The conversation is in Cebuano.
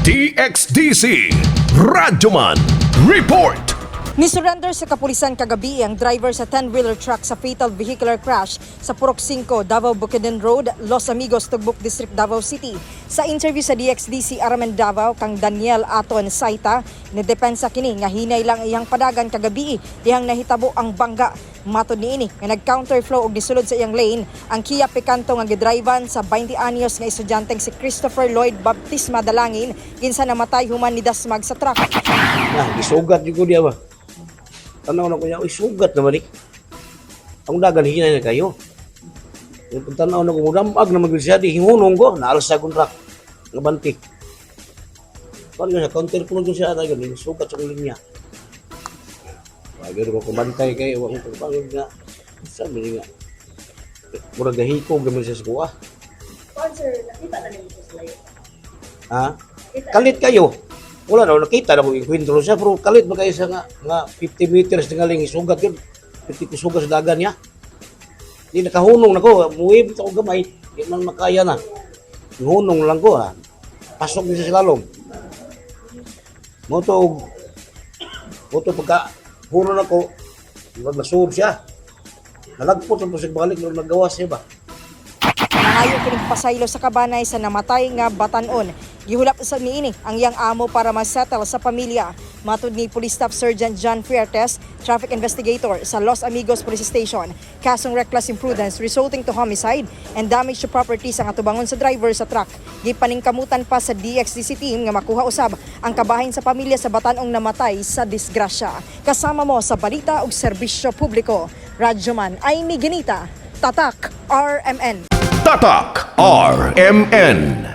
DXDC Radyoman Report. Ni-surrender sa kapulisan kagabi ang driver sa 10-wheeler truck sa fatal vehicular crash sa Purok 5, Davao Bukidnon Road, Los Amigos, Tugbok District, Davao City. Sa interview sa DXDC RMN Davao kang Daniel Aton Saita, nidepensa kini nga hinay lang iyang padagan kagabi dihang nahitabo ang bangga. Matod niini nga nag-counterflow og nisulod sa iyang lane ang Kia Picanto nga gidrivan sa 20 anyos nga estudyanteng si Christopher Lloyd Baptisma Dalangin, kinsa namatay human ni dasmag sa truck. Na, gisugat jud ko diya ba. Tanaw na ko niya, uy, sugat naman eh. Ang dagan, hinay na kayo. Yung pagtanaw na ko, mudamag na magyud siya, di hingunong ko, naalsa kong truck. Nga banti. Kuan ko siya, counter ko na siya, ano yun, sugat sa kong linya. Wag ko kumantay kay, wag ko pagod nga. Sabi nga, murag gahikog naman siya sa kuha. Kuan sir, nakita na nimo siya sa layo? Ha? Kalit kayo. Wala na nakita na mo ikwentro siya, pero kalit ba kayo sa nga 50 meters tingaling isugat yun. 50 sugat sa dagan niya. Di nakahunong na ko, muwib ko gamay, di man makaya na. Hunong lang ko ha. Pasok niya sa lalom. Moto pagka hunong na ko, naglasod siya. Nalagpot ang pasig balik, nagawa siya ba? Nangayo kining pasaylo sa kabanay sa namatay nga batanon. Gihulap sa niini ang iyang amo para masettle sa pamilya. Matud ni Police Staff Sergeant John Fuertes, traffic investigator sa Los Amigos Police Station, kasong reckless imprudence resulting to homicide and damage to property sa katubangon sa driver sa truck. Gipaningkamutan pa sa DXDC team nga makuha usab ang kabahin sa pamilya sa batanong namatay sa disgrasya. Kasama mo sa balita ug serbisyo publiko. Radyoman Amy Ginita, Tatak RMN. Tatak RMN.